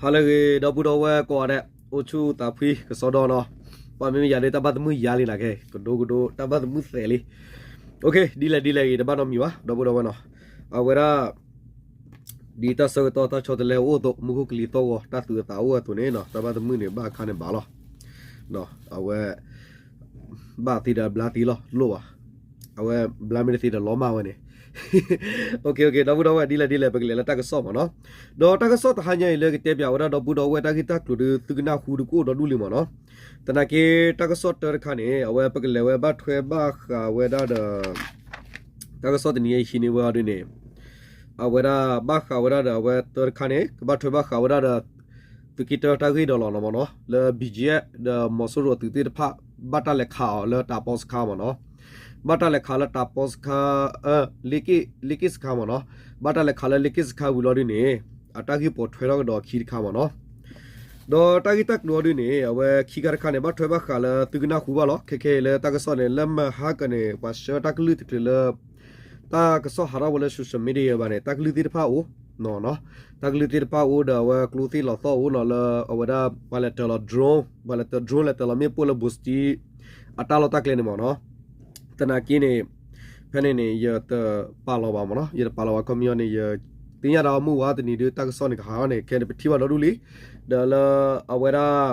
ဟါလၢအဂ့ၤ ဒီပုၢ်ဒီဝဲၢ်ကိးဂၤဒဲး, အိၣ်ဆူၣ်သးဖှံကစီဒီနီၤ, ပှၤမ့မ့ၢ်ယၤဒ်တၢ်ဘၣ်သမုၣ်ယၤလံနၤခဲ, ကဒိကဒိ တၢ်ဘၣ်သမုၣ်သဲးလံ. ဒ်လဲၣ်ဒ်လဲၣ်ဂ့ၤ တဘၣ်နီတမံၤဘၣ် ဒီပုၢ်ဒီဝဲၢ်နီၤ, အဝဲဒၣ် ဒ်တၢ်ဆၢကတီၢ်တၢ်ဆီတလဲအိၣ်အသိး မူခိၣ်ကလံၤသီၣ်ဂီၤ တၢ်သူအသးအိၣ်အသိးန့ၣ်နီၤ, တၢ်ဘၣ်သမုၣ်န့ၣ် ဘၣ်အခါန့ၣ်ဘၣ်လီၤ. အဝဲ ဘၣ်သံဒီးဘျါသံလီၤ လိၣ်ဘၣ်, အဝဲဘျါမ့ၢ်တသံဒီးလီၤမၢ်ဝဲန့ၣ်. ဒီပုၢ်ဒီဝဲၢ် ဒ်လဲၣ်ဒ်လဲၣ် ပကလဲၤလၢတၢ်ကစီၣ်မ့ၢ်နီၤ, ဒီးတၢ်ကစီၣ်တဟါညါအံၤလၢကတဲပၠးဝဲဒၣ်ဒီပုၢ်ဒီဝဲၢ်တၢ်ဂ့ၢ်တၢ်ကျိၤဒီး သုကနၢ်ဟူဒီးကအိၣ်ဒီဒူၣ်လံမ့ၢ်နီၤ. သနာ်က့ တၢ်ကစီၣ်တၢတခါန့ၣ် အဝဲပကလဲၤဝဲဘၣ်ထွဲဘၣ်ဃးဝဲဒၣ်ဒီး တၢ်ကစီၣ်တနံၤအံၤဟံးန့ၢ်ဝဲအီၤဒ်န့ၣ်, အဝဲဒၣ်ဘၣ်ဃးဝဲဒၣ်ဒီး အဝဲတၢတခါန့ၣ် ကဘၣ်ထွဲဘၣ်ဃးဝဲဒၣ်ဒီး သုးက့တၢတၢ်ဂ့ၢ်ဒီးလီၤနီၤမ့ၢ်နီၤ, လၢ ဘီကၠံအ့ၣ် ဒီးမီၤစိရိၤအသုးသ့ၣ်တဖၣ် ဘၣ်တၢ်လဲၤခးအီၤလၢတးပီစခါမ့ၢ်နီၤ, ဘၣ်တၢ်လဲၤခးလၢတးပီစခါ လ့က့ၣ် လ့က့ၣ်စခါမ့ၢ်နီၤ, ဘၣ်တၢ်လဲၤခးလၢလ့က့ၣ်စခါဝံၤလီၤဒ်န့ၣ် အတၢ်ဂ့ၢ်ပိာ်ထွဲထီၣ်ကဒီးအခံတခါမ့ၢ်နီၤ. ဒီးတၢ်ဂ့ၢ်တၢ်ကျိၤအီၤဒ်န့ၣ် အဝဲခံခါတခါန့ၣ် ဘၣ်ထွဲဘၣ်ဃးလၢသုကနၢ်ဟူဘၣ်လီၤ. ခဲခဲအံၤလၢတၢ်ကစီၣ်န့ၣ် လၢမဟါကန့ၣ် ပှၤဆှၢတၢ်ကလုၢ်တချုးလၢ တၢ်ကစီၣ်ဟးထီၣ်ဝဲလၢ social media ဘၣ်န့ၣ် တၢ်ကလုၢ်သ့ၣ်တဖၣ်အိၣ်နီၤ, တၢ်ကလုၢ်သ့ၣ်တဖၣ်အိၣ်ဒီးအဝဲကျိသ့ၣ်လီၤသီၣ်အိၣ်နီၤ လၢအဝဲဒၣ်ပှၤလဲၤတၢၤလီၤ drone, ပှၤလဲၤတၢၤ drone လဲၤတၢၤလီၤမ့ၣ်ပိၢ်လၢ ဘိစတံ အတၢ်လီၢ်တၢ်ကျဲန့ၣ်မ့ၢ်နီၤ. သနာ်က့န့ၣ် ဖဲန့ၣ်န့ၣ် ယတပာ်လီၤဘၣ်မ့ၢ်နီၤ, ယတပာ်လီၤဘၣ် ခီပညီန့ၣ် ယသ့ၣ်ညါဒၣ်အီၤမုၢ်ဝါတနံၤဒုး တၢ်ကစီၣ်န့ၣ်ကဟးထီၣ်န့ၣ် ခဲန့ၣ်ပထံၣ်ဘၣ်ဒီဒူၣ်လံ, ဒီးလၢအဝဲဒၣ်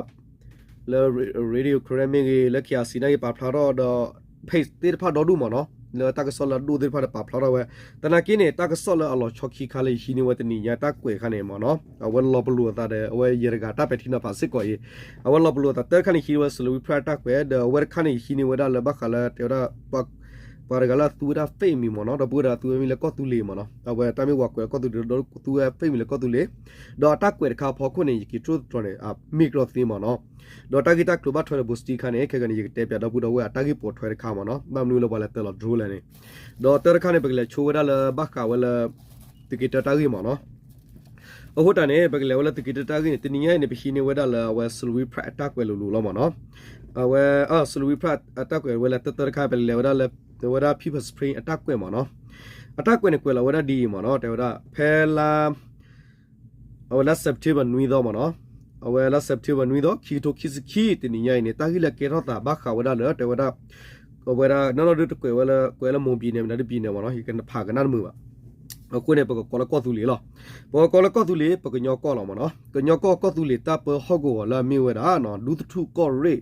လၢ Radio Karen မ့ၢ်ဂ့ၤ လၢ KRC နာ်က့ ပာ်ဖျါထီၣ်ဒီး page သ့ၣ်တဖၣ်ဒီဒူၣ်မ့ၢ်နီၤ, လၢတၢ်ကစီၣ်လၢအဒိၣ်သ့ၣ်တဖၣ်ဒီးပာ်ဖျါထီၣ်ဝဲ. သနာ်က့န့ၣ် တၢ်ကစီၣ်လၢအလီၤဆီခံခါလၢယဟံးန့ၢ်ဝဲတနံၤညါတၢ်ကွဲးအခါန့ၣ်မ့ၢ်နီၤ, အဝဲလီၤပလိာ်အသးဒီး အဝဲယဲတဂၤတၢ်ပဲာ်ထံနီၤဖးစ့ၢ်ကီးအံၤ, အဝဲလီၤပလိာ်အသးတၢ်တခါန့ၣ် ဟံးဝဲ Salween Press အတၢ်ကွဲး ဒီးအဝဲတခါန့ၣ် ယဟံးန့ၢ်ဝဲဒၣ်လၢဘၣ်ဃးလၢတဲဝဲဒၣ် ပှၤတဂၤလၢအသူဝဲဒၣ် fake မံၤမ့ၢ်နီၤ, ဒီပုၢ်ဝဲၢ်ဒီးသူဝဲမံၤလၢကီၢ်သူလ့ၤမ့ၢ်နီၤ, အဝဲတၢ်မ့ၢ်ပှၤကွဲးလၢကီၢ်သူလ့ၤဒီးသူဝဲ fake မံၤလၢကီၢ်သူလ့ၤ, ဒီးအတၢ်ကွဲးတခါအဖီခိၣ်န့ၣ် ယက့ၤတြီတတြီန့ၣ် အမ့ၢ်ကဒီးသ့မ့ၢ်နီၤ. ဒီးတၢ်ဂ့ၢ်တၢ်ကျိၤဘၣ်ထွဲဒီး ဘိစတံ တခါန့ၣ် ခဲကနံၣ် ယကတဲပၠးဒီပုၢ်ဒီဝဲၢ်အတၢ်ဂ့ၢ်ပိာ်ထွဲတခါမ့ၢ်နီၤ, ဘၣ်မနုၤလၢပှၤလဲၤတၢၤလီၤ drone လဲၣ်န့ၣ်, ဒီးတၢတခါန့ၣ် ပကလဲၤဆိဝဲဒၣ်လၢဘၣ်ဃးဝဲလၢ သုးက့တၢတၢ်ဂ့ၢ်မ့ၢ်နီၤ. အဃိတၢ်န့ၣ် ပကလဲၤဝဲလၢသုးက့တၢတၢ်ဂ့ၢ်န့ၣ် တနံၤညါအံၤန့ၣ် ပဟံးန့ၢ်ဝဲဒၣ်လၢအဝဲ Salween Press အတၢ်ကွဲးလိၤလိၤလီၤမ့ၢ်နီၤ. အဝဲ Salween Press အတၢ်ကွဲးဝဲလၢတၢတၢတခါ ပလဲၤဝဲဒၣ်လၢ ဝဲဒၣ် People's Spring အတၢ်ကွဲးမ့ၢ်နီၤ. အတၢ်ကွဲးန့ၣ်ကွဲးလီၤဝဲဒၣ်ဒ်အံၤမ့ၢ်နီၤ, တဲဝဲဒၣ် ဖဲလါ အဝဲလါ September နွံသီမ့ၢ်နီၤ. အဝဲလါ September နွံသီ ခံကထိခံဆံခံ တနံၤညါအံၤန့ၣ် တၢ်ဂ့ၢ်လၢကဲထီၣ်သးဘၣ်ဃးဝဲဒၣ်လၢ တဲဝဲဒၣ် အဝဲဒၣ် နီၢ်နီၢ်ဒုးတကွဲးဝဲလၢ ကွဲးလၢ မွန်ပြည်နယ် မနုၤဒုး ပြည်နယ် မ့ၢ်နီၤ, ယကဖးကနၣ်တမုာ်ဘၣ်. အဃိန့ၣ် ပကကိးလၢကီၢ်သူလ့ၤလီၤ. ပကကိးလၢကီၢ်သူလ့ၤ ပကညီကီၢ်လီၤမ့ၢ်နီၤ. ကညီကီၢ် ကီၢ်သူလ့ၤတၢ်ပၢဟီၣ်ကဝီၤလၢအမ့ၢ်ဝဲဒၣ် ဒူသထူၣ် ကီၢ်ရ့ၣ်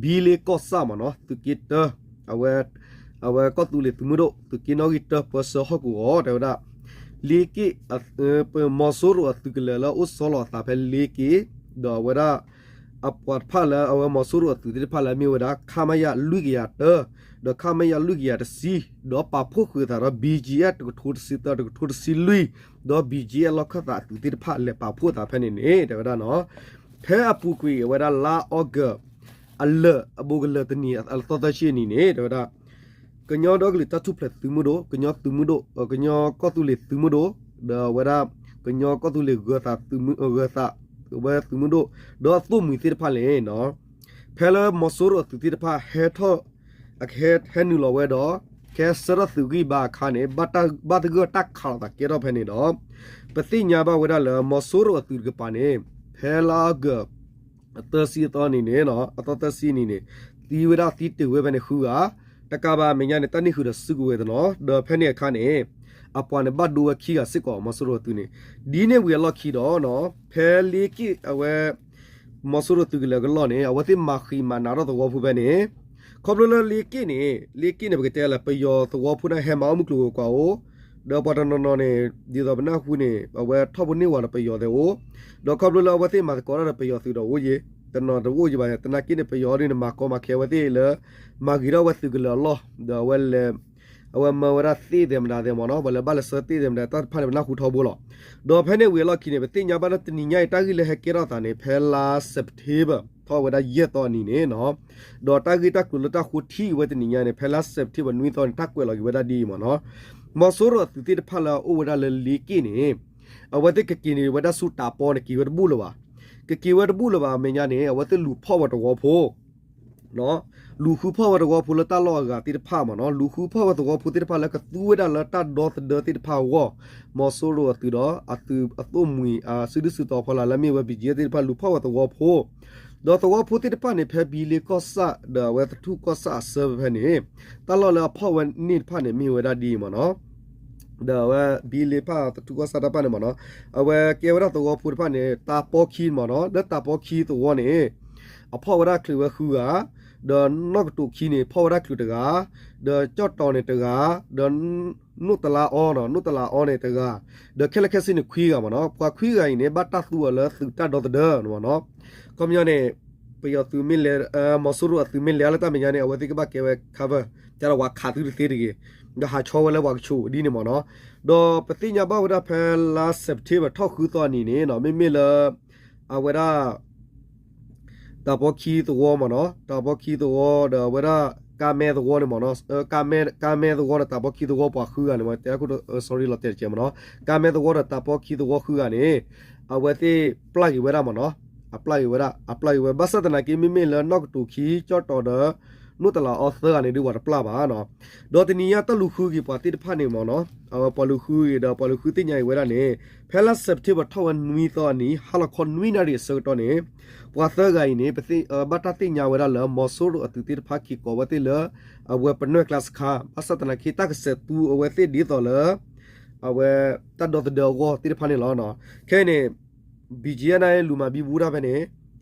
ဘံလ့ကီၢ်ဆၣ်မ့ၢ်နီၤ, သုးက့တၢ အဝဲ အဝဲကီၢ်သူလ့ၤသုးမုၢ်ဒိၣ် သုးက့နီၣ်ဂံၢ်တၢ ပၢဆှၢဟီၣ်ကဝီၤ တဲဝဲဒၣ် လ့က့ၣ် မီၤစိရိၤအသုးကလၢၤလၢအအိၣ်ဆီလီၤအသးဖဲလ့က့ၣ် ဒီးအဝဲဒၣ် အပှၤတဖၣ်လၢအဝဲမီၤစိရိၤအသုးသ့ၣ်တဖၣ်လၢအမ့ၢ်ဝဲဒၣ် ခမရ လွံၢ်ကယၤတၢ ဒီး ခမရ လွံၢ်ကယၤတဆံ ဒီးပာ်ဖှိၣ်ဃုာ်အသးဒီး ဘံကၠံအ့ၣ် တကထိတဆံသၢ တကထိတဆံလွံၢ် ဒီး ဘံကၠံအ့ၣ် လီၢ်ခၢၣ်သးအသုးသ့ၣ်တဖၣ်လဲၤပာ်ဖှိၣ်အသးဖဲန့ၣ်န့ၣ် တဲဝဲဒၣ်နီၤ, ဖဲအပူၤကွံာ်အဝဲဒၣ်လါအီကူး အလၢာ် အဘူးကလၢာ်တနံၤ အသီသၢဆံအနံၤန့ၣ် တဲဝဲဒၣ် ကညီဒီကလုာ်တၢ်ထူၣ်ဖျဲးသုးမုၢ်ဒိၣ် ကညီသုးမုၢ်ဒိၣ် ကညီကီၢ်သူလ့ၤသုးမုၢ်ဒိၣ် ဒီးအဝဲဒၣ် ကညီကီၢ်သူလ့ၤဂၢၤသး ဂၢၤသး ဝဲသုးမုၢ်ဒိၣ် ဒီးအသိၣ်မှံၤသ့ၣ်တဖၣ်န့ၣ်နီၤ, ဖဲလၢမီၤစိရိၤအသုးသ့ၣ်တဖၣ်ဟဲထီၣ် အကဟဲ ဟဲနုာ်လီၤဝဲဒီး ကဟဲဆှၢထီၣ်သုးဂံၢ်ဘါအခါန့ၣ် ဘၣ်တၢ် ဘၣ်သဂၢၢ်တၢ်ခးလိာ်သးကဲထီၣ်ဖဲန့ၣ်ဒီး ပသ့ၣ်ညါဘၣ်ဝဲဒၣ်လၢ မီၤစိရိၤအသုးတကပၤန့ၣ် ဖဲလါအီကူး သၢဆံအသီနံၤန့ၣ်နီၤ အသီသၢဆံနံၤန့ၣ် သံဝဲဒၣ်သံတ့ၢ်ဝဲဖဲန့ၣ်ဃုဂၤ, တကးဘၣ်အမဲာ်ညါန့ၣ် တၢ်န့ၢ်ဃုာ်ဒီးစုကဝဲၤတနီၤ ဒီးဖဲန့ၣ်အခါန့ၣ် အပှၤန့ၣ်ဘၣ်ဒိဝဲခံဂၤစ့ၢ်ကီး မီၤစိရိၤအသုးန့ၣ်, ဒ်န့ၣ်ဝံၤအလီၢ်ခံဒီးနီၤ ဖဲလ့က့ၣ်အဝဲ မီၤစိရိၤသုးကလၢၤကလီၢ်န့ၣ် အဝဲသ့ၣ်မၤဃံးမၤနးထီၣ်သဝီဖိဖဲန့ၣ်, ခီဖျိလၢလ့က့ၣ်န့ၣ် လ့က့ၣ်န့ၣ် ပကတဲလၢပယီၤသဝီဖိန့ၣ်ဟဲမၤအီၣ်မုၢ်ကျိၤဝဲၤကွာ်အိၣ်, ဒီးပှၤတနီၤနီၤန့ၣ် ဒ်သိးပနၢ်ဟူန့ၣ် အဝဲထီၣ်ဖိန့ၢ်ဝၤဒီးပယီၤသဲးအိၣ်, ဒီးခီဖျိလၢအဝဲသ့ၣ်မၤသကိးတၢ်ဒီးပယီၤသုးဒီးအိၣ်ယဲ, တနီၤတအိၣ်ယဲဘၣ်, သနာ်က့န့ၣ် ပယီၤဒ်န့ၣ် မၤကီမၤခဲအဝဲသ့ၣ်လၢ မၤဂ့ၤထီၣ်ဝဲသုးကလၢၤအလီၢ် ဒီးအဝဲလဲၤ အဝဲမၢဝဲဒၣ်သ့ၣ်သဲးမတၤသဲးမ့ၢ်နီၤ, ပှၤလၢဘၣ်လဲၤဆှၢသ့ၣ်သဲးမတၤ တၢ်တဖၣ်န့ၣ် ပနၢ်ဟူထီဘိလီၤ. ဒီးဖဲန့ၣ်ဝံၤအလီၢ်ခံန့ၣ် ပသ့ၣ်ညါဘၣ်လၢတနံၤညါအံၤ တၢ်ဂ့ၢ်လၢဟဲကဲထီၣ်သးန့ၣ် ဖဲလါ September ထီၣ်ဝဲဒၣ်ယဲၢ်သီအနံၤန့ၣ်နီၤ, ဒီးတၢ်ဂ့ၢ်တၢ်ကျိၤလၢတၢ်ဃိထံဝဲတနံၤညါန့ၣ် ဖဲလါ September နွံသီန့ၣ် တၢ်ကွဲးလီၤက့ၤဝဲဒၣ်ဒ်အံၤမ့ၢ်နီၤ, မီၤစိရိၤအသုးသ့ၣ်တဖၣ်လၢအအိၣ်ဝဲဒၣ်လၢလ့က့ၣ်န့ၣ် အဝဲသ့ၣ်ကက့ၤန့ၢ်ဝဲဒၣ်ဆူတးပီန့ၣ် က့ၤဝဲတဘူၣ်လၢၤဘၣ်, ကက့ၤဝဲတဘူၣ်လၢၤဘၣ်အမဲာ်ညါန့ၣ် အဝဲသ့ၣ်လူၤဖီၣ်ဝဲတဝီဖိ လူၤဃုဖီၣ်ဝဲသဝီဖိလၢတၢ်လီၢ်အဂၤသ့ၣ်တဖၣ်မ့ၢ်နီၤ, လူၤဃုဖီၣ်ဝဲသဝီဖိသ့ၣ်တဖၣ်လၢကသူဝဲဒၣ်လၢတၢ်ဒီသဒၢသ့ၣ်တဖၣ်အဂီၢ်, မီၤစိရိၤအသုးဒီး အသုးအသိၣ်မှံၤ အစုဒုၣ်စုတီၤဖီလာ်လၢမ့ၢ်ဝဲ ဘံၣ်ကၠံအၣ်သ့ၣ်တဖၣ် လူၤဖီၣ်ဝဲသဝီဖိ, ဒီးသဝီဖိသ့ၣ်တဖၣ်န့ၣ် ဖဲဘံလ့ကီၢ်ဆၣ် ဒီးအဝဲသထူၣ်ကီၢ်ဆၣ်အဆၢဖဲန့ၣ်, တၢ်လီၢ်လၢအဖီၣ်ဝဲန့ၣ်တဖၣ်န့ၣ် မ့ၢ်ဝဲဒၣ်ဒ်အံၤမ့ၢ်နီၤ. ဒီးအဝဲဘံလ့ဖၣ်သထူၣ်ကီၢ်ဆၣ်တၢ်တဖၣ်န့ၣ်မ့ၢ်နီၤ, အဝဲကဲဝဲဒၣ်သဝီဖိတဖၣ်န့ၣ် တၢ်ပီခံမ့ၢ်နီၤ, လၢတၢ်ပီခံသဝီန့ၣ် အဖီၣ်ဝဲဒၣ်ချုးဝဲဃုဂၤ, ဒီးနီၢ်ကတိၤခံန့ၣ် ဖီၣ်ဝဲဒၣ်ချုးတဂၤ, ဒီးကၠီၣ်တီၤန့ၣ်တဂၤ, ဒီး နိၣ်တလါအီနီၤ, နိၣ်တလါအီန့ၣ်တဂၤ, ဒီးခဲလၢာ်ခဲဆ့န့ၣ်ခွံဂၤမ့ၢ်နီၤ, ပှၤခွံဂၤအံၤန့ၣ် ဘၣ်တၢ်သူအီၤလၢသုးတၢ်ဒီသဒၢမ့ၢ်နီၤ, ခီပညီန့ၣ် ပယီၤသုးမ့ၢ်လဲၤ မီၤစိရိၤအသုးမ့ၢ်လဲၤလၢတၢ်မဲာ်ညါန့ၣ် အဝဲသ့ၣ်ကဘၣ်ကဲဝဲ cover, ကဒီးဝဲခးသုတသ့တဂ့ၤ, ဒီးဟးဆီဝဲလၢပှၤကဆိးဒ်န့ၣ်မ့ၢ်နီၤ, ဒီးပသ့ၣ်ညါဘၣ်ဝဲဒၣ်ဖဲလါ September ထီၣ်ဃုသီအနံၤန့ၣ်နီၤ, မ့မ့ၢ်လၢ အဝဲဒၣ် တၢ်ပီခံသဝီမ့ၢ်နီၤ, တၢ်ပီခံသဝီဒီးအဝဲဒၣ် ကါမဲသဝီန့ၣ်မ့ၢ်နီၤ, ကါမဲသဝီဒီးတၢ်ပီခံသဝီပှၤဃုဂၤန့ၣ် တဲ sorry လီၤတဲာ်တကဲမ့ၢ်နီၤ, ကါမဲသဝီဒီးတၢ်ပီခံသဝီဃုဂၤန့ၣ် အဝဲသ့ၣ်ပျၢ်က့ၤဝဲဒၣ်မ့ၢ်နီၤ, အပျၢ်က့ၤဝဲဒၣ်, အပျၢ်က့ၤဝဲ ဘၣ်ဆၣ်သနာ်က့ မ့မ့ၢ်လၢနီၢ်ကတိၤခံ ကၠီၣ်တီၤဒီး နိၣ်တလးအီသၢဂၤန့ၣ်ဒုး ပှၤတပျၢ်ဘၣ်နီၤ, ဒီးတနံၤညါတၢ်လူၤဃုက့ၤပှၤသ့ၣ်တဖၣ်န့ၣ်မ့ၢ်နီၤ, အဝဲပှၤလူၤဃုက့ၤဒီးပှၤလူၤဃုသ့ၣ်ညါက့ၤဝဲဒၣ်န့ၣ် ဖဲလါ September ထီၣ်ဝဲနွံသီအနံၤ ဟါလီၤခီနွံနၣ်ရံၣ်အဆၢကတီၢ်န့ၣ် ပှၤသၢဂၤအံၤန့ၣ် ဘၣ်တၢ်သ့ၣ်ညါဝဲဒၣ်လၢ မီၤစိရိၤအသုးသ့ၣ်တဖၣ်က့ၤကိးဝဲသ့ၣ်လၢ အဝဲပနွဲၢ်ကျါစခါ, ဘၣ်ဆၣ်သနာ်က့ တၢ်ကစဲးသူအဝဲသ့ၣ်ဒ်သိးလၢ အဝဲတၢ်ဒီသဒၢအဂီၢ်သ့ၣ်တဖၣ်န့ၣ်လီၤ. ခဲအံၤန့ၣ် ဘံၣ်ကၠံအၣ်န့ၣ် လူၤမၤဘံဘူတၢ်ဖဲန့ၣ်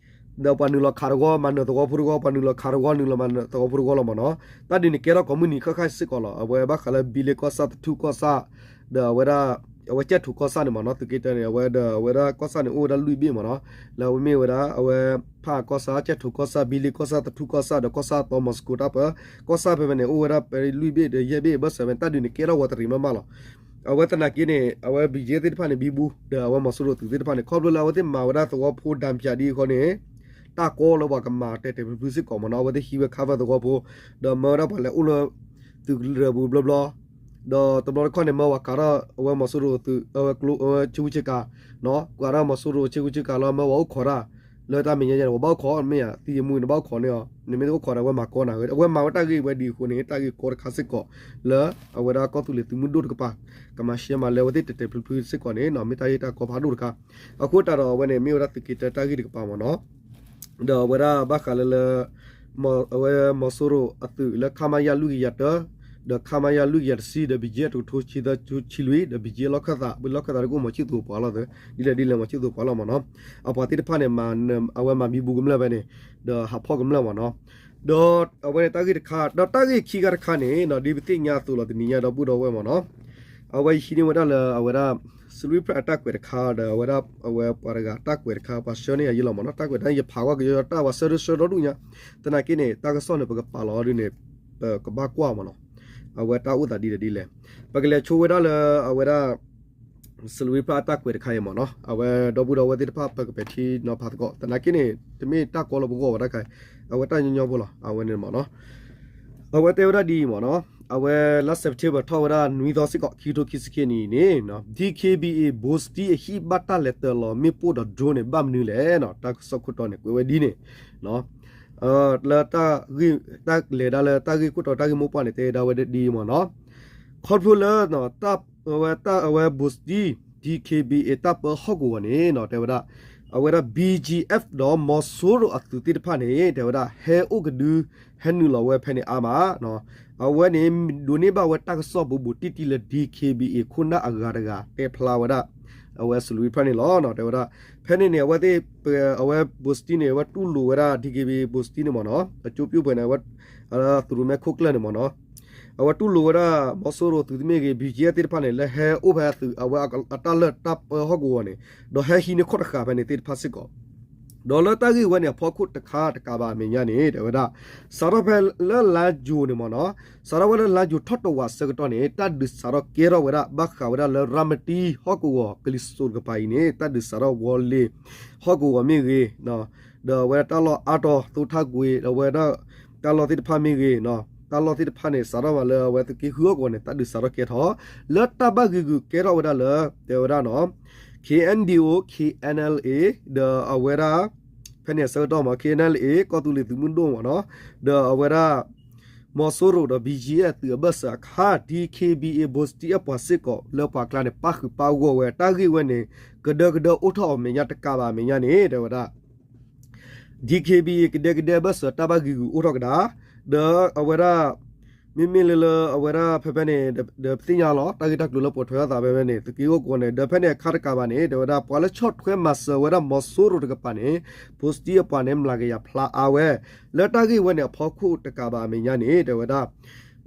ဒီးပှၤနုာ်လီၤခးတဂီၢ် မၤနၢၤသဝီဖိတဂီၢ်, ပှၤနုာ်လီၤခးတဂီၢ် နုာ်လီၤမၤနၢၤသဝီဖိတဂီၢ်လီၤမ့ၢ်နီၤ. တၢ်ဒုးန့ၣ်ကဲထီၣ်ကိးမုၢ်နံၤဃၣ်ဃၣ်စ့ၢ်ကီးလီၤ. အဝဲဘၣ်ဃးလၢဘံလ့ကီၢ်ဆၣ် သထူၣ်ကီၢ်ဆၣ် ဒီးအဝဲဒၣ် အဝဲကၠဲၣ်ထိးကီၢ်ဆၣ်န့ၣ်မ့ၢ်နီၤ, သုးက့တၢန့ၣ် အဝဲဒီးအဝဲဒၣ်ကီၢ်ဆၣ်န့ၣ် အိၣ်ဝဲဒၣ်လွံၢ်ဘ့ၣ်မ့ၢ်နီၤ, လၢအဝဲမ့ၢ်ဝဲဒၣ် အဝဲဖၣ်ကီၢ်ဆၣ် ကၠဲၣ်ထိးကီၢ်ဆၣ် ဘံလ့ကီၢ်ဆၣ် သထူၣ်ကီၢ်ဆၣ် ဒီးကီၢ်ဆၣ်အသီ မီၤစကိတၢ်ပၢ, ကီၢ်ဆၣ်ဖဲဖဲန့ၣ် အိၣ်ဝဲဒၣ်လွံၢ်ဘ့ၣ်ဒီးယဲၢ်ဘ့ၣ် ဘၢၣ်စၢၤဖဲန့ၣ် တၢ်ဒုးန့ၣ်ကဲထီၣ်ဝဲတရံးမးမးလီၤ. အဝဲသနာ်က့န့ၣ် အဝဲဘံၣ်ကၠံသ့ၣ်တဖၣ်န့ၣ် ဘံဘူ ဒီးအဝဲမီၤစိရိၤသုးသ့ၣ်တဖၣ်န့ၣ် ခီဖျိလၢအဝဲသ့ၣ်မၤဝဲဒၣ်သဝီဖိ ဒၣ်ပၠးဒ်အံၤအဃိန့ၣ် တၢ်ကီလၢပှၤကမၤတဲာ်တဲာ်ဖျုးဖျုးစ့ၢ်ကီးမ့ၢ်နီၤ, အဝဲသ့ၣ်ဟံးဝဲ cover သဝီဖိ ဒီးမၢဝဲဒၣ်ပှၤလဲၤအိၣ်လၢ သုးကရၢၢ်ပူၤဘျီဘျီ, ဒီးတဘျီတခီၣ်န့ၣ် မၢဝဲကးထီၣ်အဝဲမီၤစိရိၤသုး အဝဲဆ့ကူဆ့ကၤ, ကးထီၣ်မီၤစိရိၤဆ့ကူဆ့ကၤလီၤ မၢဝဲအိၣ်ခိးတၢ် လၢတၢ်မဲာ်ညါယဲန့ၣ် ပှၤဘၣ်အိၣ်ခိး မ့ၢ်ယၤ သံယမူန့ၣ် ဘၣ်အိၣ်ခိးန့ၢ်အီၤ, နမ့ၢ်တအိၣ်ခိးဒီး အဝဲမၤကီနၤဝဲ, အဝဲမၤဝဲတၢ်ဂ့ၢ်ဝဲဒ်အံၤအဃိန့ၣ် တၢ်ဂ့ၢ်ကီတခါစ့ၢ်ကီး လၢအဝဲဒၣ်ကီၢ်သူလ့ၤသုးမုၢ်ဒိၣ်တကပၤ ကမၤရှဲမၤလၢအဝဲသ့ၣ်တဲာ်တဲာ်ဖျုးဖျုးစ့ၢ်ကီးန့ၣ် မ့ၢ်တၢ်ဂ့ၢ်တၢ်ကီဖးဒိၣ်တခါ, အဃိသတးဒီးအဝဲန့ၣ် မ့ၢ်ဝဲဒၣ်သုးက့တၢတၢ်ဂ့ၢ်တကပၤမ့ၢ်နီၤ, ဒီးအဝဲဒၣ်ဘၣ်ဃးလၢလၢ အဝဲမီၤစိရိၤအသုးလၢ ခမရ လွံၢ်ကယၤတၢ ဒီး ခမရ လွံၢ်ကယၤတဆံ ဒီး ဘံၣ်ကၠံအၣ်တကထိဆံသၢဆံလွံၢ် ဒီး ဘံၣ်ကၠံအၣ်လီၢ်ခၢၣ်သး ဘၣ်လီၢ်ခၢၣ်သးဒ်ကအိၣ်မီၤဆံၣ်သူးပှၤလီၤသၢ, ဒ်လဲၣ်ဒ်လဲၣ်မီၤဆံၣ်သူးပှၤလီၤမ့ၢ်နီၤ, အပှၤသ့ၣ်တဖၣ်န့ၣ် အဝဲမၤဘံဘူကမျၢၢ်ဖဲန့ၣ် ဒီးဟးဖီၣ်ကမျၢၢ်မ့ၢ်နီၤ, ဒီးအဝဲန့ၣ်တၢ်ဂ့ၢ်တခါ ဒီးတၢ်ဂ့ၢ်ခံခါတခါန့ၣ် ဒ်ပသ့ၣ်ညါအသိးလီၤ တနံၤညါဒီပုၢ်ဒီဝဲၢ်မ့ၢ်နီၤ, အဝဲယဟံးန့ၢ်ဝဲဒၣ်လၢအဝဲဒၣ် စရံဖရၣ်အတၢ်ကွဲးတခါ ဒီးအဝဲဒၣ် အဝဲပှၤတဂၤတၢ်ကွဲးတခါ ပှၤဆှၢန့ၢ်ယၤယဲလီၤမ့ၢ်နီၤ, တၢ်ကွဲးတခါ ယဖးကွၢ်ကယီယီ တၢ်ဝဲဆၢဒိၣ်ဆၢဒီဒူၣ်ညါ, သနာ်က့န့ၣ် တၢ်ကစီၣ်န့ၣ် ပကပာ်လီၤအီၤဒ်န့ၣ် ပကဘၣ်ကွၢ်မ့ၢ်နီၤ, အဝဲတၢ်အိၣ်သးဒ်လဲၣ်ဒ်လဲၣ်, ပကလဲၤဆိဝဲဒၣ်လၢအဝဲဒၣ် စရံဖရၣ်အတၢ်ကွဲးတခါအံၤမ့ၢ်နီၤ, အဝဲဒီပုၢ်ဒီဝဲၢ်သ့ၣ်တဖၣ် ပကပဲာ်ထံနီၤဖးသကိး သနာ်က့န့ၣ် တမ့ၢ်တၢ်ကီလၢပဂီၢ်ဝဲဒၣ်ခါ, အဝဲတၢ်ညီညီဖိလီၤ အဝဲန့ၣ်မ့ၢ်နီၤ, အဝဲတဲဝဲဒၣ်ဒ်အံၤမ့ၢ်နီၤ, အဝဲလါ September ထီၣ်ဝဲဒၣ်နွံသီစ့ၢ်ကီး ခံကထိခံဆံခံနံၣ်အံၤန့ၣ် DKBA ဘိၣ်စတံ အဟံၣ်ဘၣ်တၢ်လဲၤတၢၤလီၤမ့ၣ်ပိၢ်ဒီး drone န့ၣ် ဘၣ်မနုၤလဲၣ်နီၤ, တၢ်ကစီၣ်ခိၣ်တီန့ၣ် ကွဲးဝဲဒ်န့ၣ် လၢတၢ်ဂ့ၢ် တၢ်လဲၤဒၣ်လၢတၢ်ဂ့ၢ်ခိၣ်တီတၢ်ဂ့ၢ်မိၢ်ပှၢ်န့ၣ် တဲဒၣ်ဝဲဒ်အံၤမ့ၢ်နီၤ, ခီဖျိလၢ တၢ်ဝဲ တၢ်အဝဲဘိၣ်စတံ DKBA တၢ်ပၢဟီၣ်ကဝီၤန့ၣ်နီၤ တဲဝဲဒၣ် အဝဲဒၣ် ဘီၣ်ကၠံအၣ် ဒီးမီၤစိရိၤအသုးသ့ၣ်တဖၣ်န့ၣ် တဲဝဲဒၣ် ဟဲအိၣ်ကဒု ဟဲနုာ်လီၤဝဲဖဲန့ၣ်အါမး, အဝဲန့ၣ် ဒိးန့ၢ်ဘၣ်ဝဲတၢ်ကစီၣ်ဘူးဘူးတံၢ်တံၢ်လၢ DKBA ခိၣ်နၢ်အဂၤတဂၤ တဲဖျါဝဲဒၣ် အဝဲစရံဖရၣ်န့ၣ်လီၤ. တဲဝဲဒၣ် ဖဲန့ၣ်န့ၣ် အဝဲသ့ၣ် အဝဲဘိၣ်စတံန့ၣ် အဝဲတူၢ်လိာ်ဝဲဒၣ် DKBA ဘိၣ်စတံန့ၣ်မ့ၢ်နီၤ, အကၠိပၠိၣ်ပှဲၤန့ၣ် အဝဲ သုးရိၣ်မဲခိၣ်ကျၢၢ်န့ၣ်မ့ၢ်နီၤ, အဝဲတူၢ်လိာ်ဝဲဒၣ် မီၤစိရိၤသုးသ့ၣ်မ့ၢ်ဂ့ၤ ဘီၣ်ကၠံအၣ်သ့ၣ်တဖၣ်န့ၣ် လၢဟဲအိၣ်ဖဲအသုး အဝဲအတၢ်လၢၢ်တၢ်ပၢဟီၣ်ကဝီၤန့ၣ် ဒီးဟဲဟံးန့ၢ်ခိၣ်တဃာ်ဖဲန့ၣ်သ့ၣ်တဖၣ်စ့ၢ်ကီး ဒီးလၢတၢ်ဂ့ၢ်ဝဲန့ၣ် အဖီခိၣ်တခါတကးဘၣ်အမဲာ်ညါန့ၣ် တဲဝဲဒၣ် စးထီၣ်ဖဲလၢလါယူၤန့ၣ်မ့ၢ်နီၤ, စးထီၣ်ဝဲလၢလါယူၤထီၣ်တဝးဆၢကတီၢ်န့ၣ် တၢ်ဒုးစးထီၣ်ကဲထီၣ်ဝဲဒၣ် ဘၣ်ဃးဝဲဒၣ်လၢရၤမတံဟီၣ်ကဝီၤ ကလံၤစိးတကပၤအံၤန့ၣ် တၢ်ဒုးစးထီၣ်ဝီလ့ၤဟီၣ်ကဝီၤမ့ၢ်ဂ့ၤ ဒီးအဝဲဒၣ်တၢ်လီၢ်အါတီၤ သိထၣ်ကွ့ၤ ဒီးအဝဲဒၣ် တၢ်လီၢ်သ့ၣ်တဖၣ်မ့ၢ်ဂ့ၤ တၢ်လီၢ်သ့ၣ်တဖၣ်န့ၣ် စးထီၣ်မးလၢအဝဲသုးက့ဃုဟီၣ်ကဝီၤန့ၣ် တၢ်ဒုးစးထီၣ်ကဲထီၣ် လၢတၢ်ဘၣ်ဂ့ၤဂုာ်ကဲထီၣ်ဝဲဒၣ်လၢ တဲဝဲဒၣ်နီၤ KNDO KNLA ဒီးအဝဲဒၣ် ဖဲန့ၣ်အဆၢကတီၢ်မ့ၢ် ခ့ၣ်အဲၣ်ယူၣ်လ်အ့ၣ် ကီၢ်သူလ့ၤသုးမုၢ်ဒိၣ်မ့ၢ်နီၤ, ဒီးအဝဲဒၣ် မီၤစိရိၤဒီး ဘီၣ်ကၠံၣ်အၣ် သုးအဘၢၣ်စၢၤအခါ ဒံၣ်ခ့ဘံၣ်အ့ၣ် ဘိၣ်စတံအပှၤစ့ၢ်ကီး လၢပှၤကျါန့ၣ် ပၣ်ဃုာ်ပၣ်ဂီၢ်ဝဲ တၢ်ဂ့ၢ်ဝဲန့ၣ် ကဒၢကဒၢအိၣ်ထီၣ်အီၤမဲာ်ညါတကးဘၣ်အမဲာ်ညါန့ၣ် တဲဝဲဒၣ် ဒံၣ်ခ့ဘံၣ်အ့ၣ် ကဒဲကဒဲအဘၢၣ်စၢၤတၢ်ဘၣ်ဂံာ်ဂူာ်အိၣ်ထီၣ်ကဒါ, ဒီးအဝဲဒၣ် မ့မ့ၢ်လၢလၢအဝဲဒၣ်ဖဲဖဲန့ၣ် ဒီးပသ့ၣ်ညါလီၤ တၢ်ဂ့ၢ်တၢ်ကျိၤလၢပိာ်ထွဲထီၣ်သးဖဲဖဲန့ၣ် သုးက့အိၣ်ကဝီၤန့ၣ် ဒီးဖဲန့ၣ်အခါတကးဘၣ်န့ၣ် တဲဝဲဒၣ် ပှၤလၢဆီၣ်ထွဲမၤစၢၤဝဲဒၣ်မီၤစိရိၤတကပၤန့ၣ် ဘိၣ်စတံအပှၤန့ၣ် မျးကယၤဖျါအါဝဲ, လၢတၢ်ဂ့ၢ်ဝဲန့ၣ် အဖီခိၣ်တကးဘၣ်အမဲာ်ညါန့ၣ် တဲဝဲဒၣ်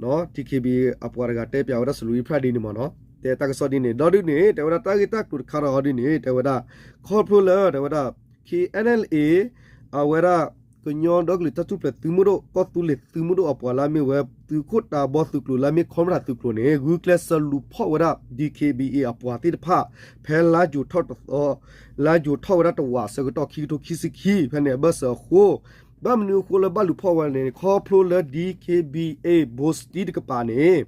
ဒံၣ်ခ့ဘံၣ်အပှၤတဂၤတဲပၠးဝဲဒၣ် စလူၤအံဖရၣ်ဒ်န့ၣ်မ့ၢ်နီၤ, တဲတၢ်ကစီၣ်ဒ်န့ၣ် ဒီးဒ်န့ၣ် တဲဝဲဒၣ်တၢ်ဂ့ၢ်တၢ်ကျိၤတခါဒီးဒ်န့ၣ် တဲဝဲဒၣ် ခီဖျိလၢ တဲဝဲဒၣ် ခ့ၣ်အဲၣ်ယူၣ်လ်အ့ၣ် အဝဲဒၣ် ကညီဒီကလုာ်တၢ်ထူၣ်ဖျဲးသုးမုၢ်ဒိၣ် ကီၢ်သူလ့ၤသုးမုၢ်ဒိၣ်အပှၤလၢအမ့ၢ်ဝဲ သုးခိၣ်တၤဘီသုးကျိၤလၢအမ့ၢ် ခီမရၣ်သုးကျိၤန့ၣ် ဂုာ်ကျဲးစၢးလူၤဖီၣ်ဝဲဒၣ် ဒံၣ်ခ့ဘံၣ်အ့ၣ် အပှၤသ့ၣ်တဖၣ် ဖဲလါယူၤထီၣ်တသီ လါယူၤထီၣ်ဝဲဒၣ်တဝးအဆၢကတီၢ်ခံကထိခံဆံခံ ဖဲန့ၣ်အဘၢၣ်စၢၤအဃိ ဘၣ်မနုၤအဃိလၢဘၣ်လူၤဖီၣ်ဝဲန့ၣ် ခီဖျိလၢ ဒံၣ်ခ့ဘံၣ်အ့ၣ် ဘိၣ်စတံတကပၤန့ၣ်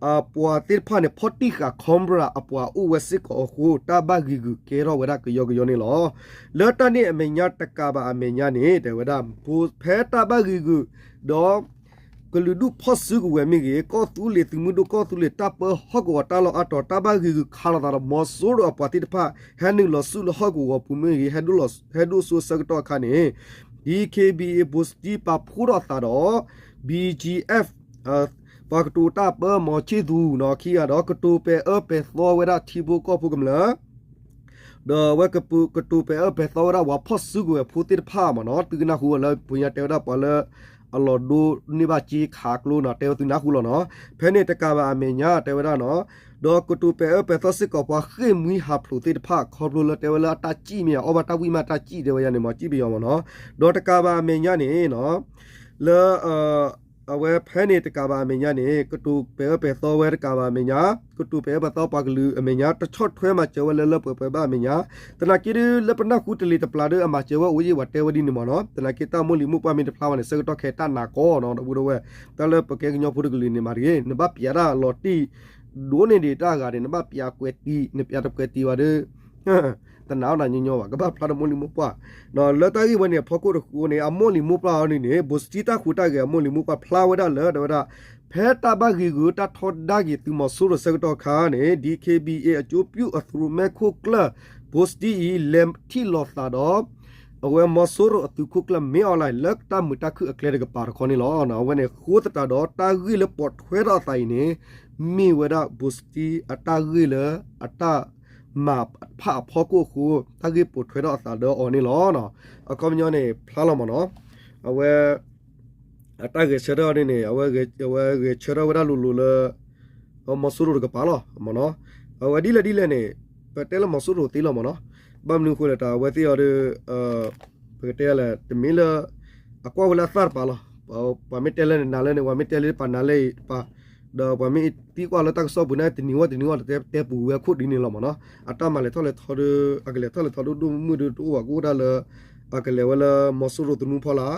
အပှၤသ့ၣ်တဖၣ်န့ၣ် ဖီၣ်တံၢ်ဃာ်ခီမရၣ်အပှၤအိၣ်ဝဲစ့ၢ်ကီးအဃိ တၢ်ဘၣ်ဂံာ်ဂုာ်ကဲထီၣ်ဝဲဒၣ်ကယီကယီန့ၣ်လီၤ. လၢတၢ်န့ၣ်အမဲာ်ညါတကးဘၣ်အမဲာ်ညါန့ၣ် တဲဝဲဒၣ် ဖဲတၢ်ဘၣ်ဂံာ်ဂုာ် ဒီး ကလုာ်ဒူၣ်ဖီၣ်စုကဝဲၤမ့ၢ်ဂ့ၤ, ကီၢ်သူလ့ၤသုးမုၢ်ဒိၣ် ကီၢ်သူလ့ၤတၢ်ပၢဟီၣ်ကဝီၤတၢ်လီၢ်အါတီၤ တၢ်ဘၣ်ဂံာ်ဂုာ်ခးလိာ်သးဒီး မီၤစိရိၤအပှၤသ့ၣ်တဖၣ် ဟဲနုာ်လီၤဆူလၢဟီၣ်ကဝီၤပူၤမ့ၢ်ဂ့ၤ, ဟဲဒိၣ်စိအဆၢကတီၢ်အခါန့ၣ် ဒံၣ်ခ့ဘံၣ်အ့ၣ် ဘိၣ်စတံ ပာ်ဖှိၣ်ထီၣ်သးဒီး ဘံၣ်ကၠံၣ်အၣ် ပှၤကတိၤတၢ်ပၢ မီၤဆံၣ်သူ နီၢ်ခံဂၤဒီး ကတိၤပဲာ်အၢပဲာ်သီဝဲဒၣ်ထံဖိကီၢ်ဖိကမျၢၢ် ဒီးအဝဲကတိၤပဲာ်အၢပဲာ်သီဝဲဒၣ်ပှၤဖီၣ်စုကဝဲၤဖိသ့ၣ်တဖၣ်မ့ၢ်နီၤ, သုကနၢ်ဟူလၢပှၤညါတဲဝဲဒၣ်ပှၤလၢ အလီၢ်ဒိန့ၢ်ဘၣ်စ့ခးကျိနီၤ တဲဝဲသုနၢ်ဟူလီၤနီၤ, ဖဲန့ၣ်တကးဘၣ်အမဲာ်ညါတဲဝဲဒၣ်နီၤ, ဒီးကတိၤပဲာ်အၢပဲာ်သီစ့ၢ်ကီးပှၤဃ့ၢ်မှံဟးဖျိးသ့ၣ်တဖၣ် ခီဖျိလၢတဲဝဲလၢအတၢ်စံၣ်မ့ၢ်ဧါ အီၣ်ဘၣ်တၢ်ဝံၣ်မးတၢ်စံၣ်တဲဝဲယၤန့ၣ်မ့ၢ် စံၣ်ပယီၤမ့ၢ်နီၤ, ဒီးတကးဘၣ်အမဲာ်ညါန့ၣ်နီၤ လၢ အဝဲဖဲန့ၣ်တကးဘၣ်အမဲာ်ညါန့ၣ် ကတိၤပဲာ်အၢပဲာ်သီဝဲတကးဘၣ်အမဲာ်ညါ, ကတိၤပဲာ်အၢပဲာ်သီပှၤကလုာ်အမဲာ်ညါ တဆီၣ်ထွဲမၤစၢၤဝဲလၢလၢပှဲၤပှဲၤဘၣ်အမဲာ်ညါ, သနာ်က့ဒ်လၢပနၢ်ဟူတလ့ၤတပျၢ်ဒီးအမၤစၢၤဝဲအိၣ်ယံၤ ပှၤတဲဝဲဒ်န့ၣ်မ့ၢ်နီၤ, သနာ်က့တၢ်မိၢ်လံၤမိၢ်ပှၢ်မ့ၢ်တဖျါဘၣ်န့ၣ် ဆၢကတီၢ်ခဲတၢ်နးကီနီၤ ဒီပုၢ်ဒီဝဲၢ်, တၢ်လၢပကဲကညီဖိတကလုာ်န့ၣ်မၤတဂ့ၤ, နဘၣ်ပျးတၢ်လီၤတံၢ် ဒိၣ်န့ၢ်ဒံးတၢ်အဂၤန့ၣ် နဘၣ်ပျးကွဲးတံၢ် နပျးတကွဲးတံၢ်ဘၣ်ဒီး တနာ်အီၣ်နၤညီညီဘၣ် ကဘၣ်ဖျါဒီးမိၢ်လံၤမိၢ်ပှၢ်, လၢတၢ်ဂ့ၢ်ဝဲန့ၣ် အဖီခိၣ်တဃိန့ၣ် အမိၢ်လံၤမိၢ်ပှၢ်အီၤန့ၣ်န့ၣ် ဘိၣ်စတံတၢ်ဃူးတၢ်ဂဲၤအမိၢ်လံၤမိၢ်ပှၢ်ဖျါဝဲဒၣ်လၢ တဲဝဲဒၣ် ဖဲတၢ်ဘၣ်ဂ့ၤဂုာ်တၢ်ထီဒါက့ၤသုးမီၤစိရိၤဆၢကတီၢ်အခါန့ၣ် ဒံၣ်ခ့ဘံၣ်အ့ၣ် အကၠိပျူၢ်အသုးရိၣ်မဲခိၣ်ကျၢၢ် ဘိၣ်စတံအံၤ လဲၤထံၣ်လိာ်သးဒီး အဝဲမီၤစိရိၤအသုးခိၣ်ကျၢၢ်မ့ၢ်အီၤလၢ လၢတၢ်မုာ်တၢ်ခုၣ်အကျဲတကပၤတခီန့ၣ်လီၤ. အဝဲန့ၣ်ဃိသတးဒီး တၢ်ဂ့ၢ်လၢပိာ်ထွဲထီၣ်အသးအံၤန့ၣ် မ့ၢ်ဝဲဒၣ်ဘိၣ်စတံအတၢ်ဂ့ၢ်လၢအတၢ်မၤဖးအဖီခိၣ်အဃိ တၢ်ဂ့ၢ်ပိာ်ထွဲထီၣ်အသးဒီးအီၤန့ၣ်လီၤ. အခီပညီန့ၣ် ဖျါလီၤမ့ၢ်နီၤ အဝဲ အတၢ်ဂဲၤဆၢထၢၣ်န့ၣ်န့ၣ် အဝဲဂဲၤဆၢထၢၣ်ဝဲဒၣ်လိၤလိၤလၢ မီၤစိရိၤတကပၤလီၤမ့ၢ်နီၤ. အဝဲဒ်လဲၣ်ဒ်လဲၣ်န့ၣ် ပတဲလၢမီၤစိရိၤသ့လီၤမ့ၢ်နီၤ. ဘၣ်မနုၤအဃိလဲၣ် တၢ်အဝဲသ့ၣ်အီၤဒီး ပကတဲလဲၣ် တမ့ၢ်လၢ အကွၢ်ဝဲလၢအသၣ်တပၤလီၤ. ပှၤမ့ၢ်တဲလၢနၤလၢန့ၣ် ပှၤမ့ၢ်တဲလၢတပၤနၤလၢတပၤ ဒီးပှၤမ့ၢ်သံကွၢ်လၢတၢ်ကစီၣ်ပူၤန့ၣ် တနံၤဝဲတနံၤဝဲတဲပူၤဝဲခိၣ်ဒ်န့ၣ်လီၤမ့ၢ်နီၤ. အတၢ်မၤလဲၤထီၣ်လဲၤထီဒီး အကလဲၤထီၣ်လဲၤထီဒိၣ်ဒိၣ်မုၢ်မုၢ်ဒီးတအိၣ်ဘၣ်ကအိၣ်ဒၣ်လၢ အကလဲၤဝဲလၢမီၤစိရိၤသနူဖီလာ်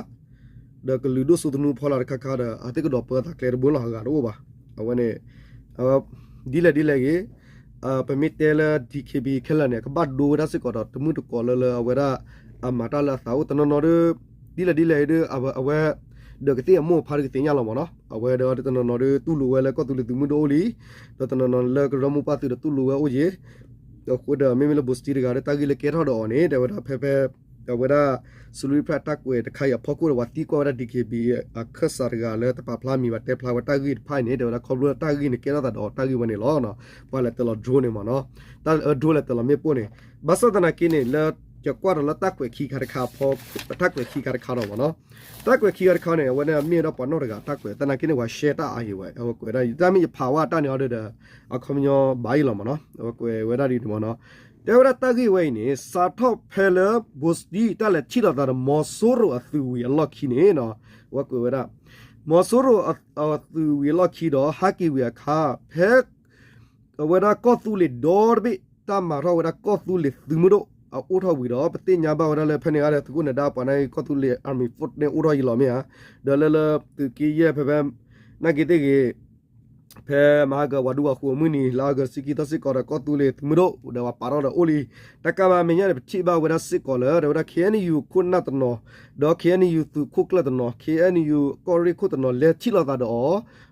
ဒီးကလုာ်ဒိၣ်စိသနူဖီလာ်တခါခါဒီး အသ့ၣ်ကဒီးပၢသးကျဲတဘိလီၤ အဂၤတအိၣ်ဘၣ်. အဝဲန့ၣ် ဒ်လဲၣ်ဒ်လဲၣ်ဂ့ၤ ပမ့ၢ်တဲလၢ ဒံၣ်ခ့ဘံၣ် ခဲလၢာ်န့ၣ် ကဘၣ်ဒိဝဲဒၣ်စ့ၢ်ကီးဒီး တမုၢ်တကိးလၢလၢအဝဲဒၣ် အမၤတၢ်လၢအသးအိၣ်တနီၤနီၤဒီး ဒ်လဲၣ်ဒ်လဲၣ်ဒီး အဝဲ ဒီးကသ့ၣ်အမိၢ်ဖါဒီးကသ့ၣ်ညါလီၤမ့ၢ်နီၤ. အဝဲဒီးတနီၤနီၤဒီး တူၢ်လိာ်ဝဲလၢကီၢ်သူလ့ၤသုးမုၢ်ဒိၣ်အိၣ်လံ ဒီးတနီၤနီၤလၢကရၢမိၢ်ပှၢ်သုးဒီးတူၢ်လိာ်ဝဲအိၣ်ယ့ၤ အဃိဒီးမ့မ့ၢ်လၢဘိၣ်စတံတဂၤဒီး တၢ်ဂ့ၢ်လၢကဲထီၣ်ဒီးအီၤန့ၣ် တဲဝဲဒၣ်ဖဲဖဲ အဝဲဒၣ် စလူဖျၢၣ်တၢ်ကွဲးတခါအံၤအဖီခိၣ်ဒီး ပှၤသံကွၢ်ဝဲဒၣ် ဒံၣ်ခ့ဘံၣ် အခၢၣ်စးတဂၤလၢတပာ်ဖျါမံၤဘၣ်တဲဖျါဝဲတၢ်ဂ့ၢ်တဖၣ်အံၤန့ၣ် တဲဝဲဒၣ်ခီဖျိလၢတၢ်ဂ့ၢ်န့ၣ်ကဲထီၣ်သးဒီးတၢ်ဂ့ၢ်ဝဲန့ၣ်လီၤ. ပှၤလဲၤတလီၤ drone န့ၣ်မ့ၢ်နီၤ, တၢ်အၢ drone လဲၤတလီၤမ့ၣ်ပိၢ်န့ၣ် ဘၣ်ဆၣ်သနာ်က့န့ၣ် လၢယကွၢ်ဒီးလၢတၢ်ကွဲးခံခါတခါအဖီ တၢ်ကွဲးခံခါတခါဒီးမ့ၢ်နီၤ, တၢ်ကွဲးခံခါတခါန့ၣ် အဝဲန့ၣ်မ့ၢ်ဝဲဒၣ်ပှၤနီၢ်တဂၤတၢ်ကွဲး သနာ်က့န့ၣ် ပှၤ share တၢ်အါယံၤဝဲ အဝဲကွဲးဒၣ် တၢ်မ့ၢ်ယဖးဝဲတၢ်န့ၣ်အီၤဒီး အခီပညီဘၣ်ယံၤလီၤမ့ၢ်နီၤ, အဝဲကွဲးဝဲဒၣ်ဒ်န့ၣ်မ့ၢ်နီၤ, တဲဝဲဒၣ်တၢ်ဂ့ၢ်ဝဲအံၤန့ၣ် စးထီၣ်ဖဲလၢ ဘိၣ်စတံ တၢ်လဲၤထံၣ်လိာ်သးဒီး မီၤစိရိၤအသုးဝံၤအလီၢ်ခံန့ၣ်နီၤ, အဝဲကွဲးဝဲဒၣ် မီၤစိရိၤအသုးဝံၤအလီၢ်ခံဒီး ဟးက့ၤဝံၤအခါ ဖဲ အဝဲဒၣ်ကီၢ်သူလ့ၤဒီတဘ့ၣ် တၢ်မၤထီၣ်ဝဲဒၣ်ကီၢ်သူလ့ၤသုးမုၢ်ဒိၣ် အအိၣ်ထီၣ်ဝံၤဒီး ပသ့ၣ်ညါဘၣ်ဝဲဒၣ်လၢဖဲန့ၣ်အါဒီး သုးခိၣ်နၢၤဒါပှၤန့ၣ် ကီၢ်သူလ့ၤ army force န့ၣ်အိၣ်ထီၣ်ယံၤလီၤမ့ၢ်ဧါ, ဒီးလၢလၢသုးက့ယဲၢ်ဖဲဖဲ နာ်က့သ့ၣ်ဂ့ၤ ဖဲမဟါကဝၤဒူဝၤဃိးမုၢ်နံၤ လါအီကူး ဆံခံသီစ့ၢ်ကီးဒီး ကီၢ်သူလ့ၤသုးမုၢ်ဒိၣ် ဒီးပှၤပာ်ထီၣ်ဒီးအိၣ်လံ. တၢ်ကးဘၣ်အမဲာ်ညါန့ၣ် ပထံၣ်ဘၣ်ဝဲဒၣ်စ့ၢ်ကီးလၢ တဲဝဲဒၣ် ခ့ၣ်အဲၣ်ယူၣ် ခိၣ်နၢ်တနီၤ ဒီး ခ့ၣ်အဲၣ်ယူၣ် သုးခိၣ်ကျၢၢ်တနီၤ ခ့ၣ်အဲၣ်ယူၣ် ကီၢ်ရ့ၣ်ခိၣ်တနီၤ လဲၤထံၣ်လိာ်သးဒီး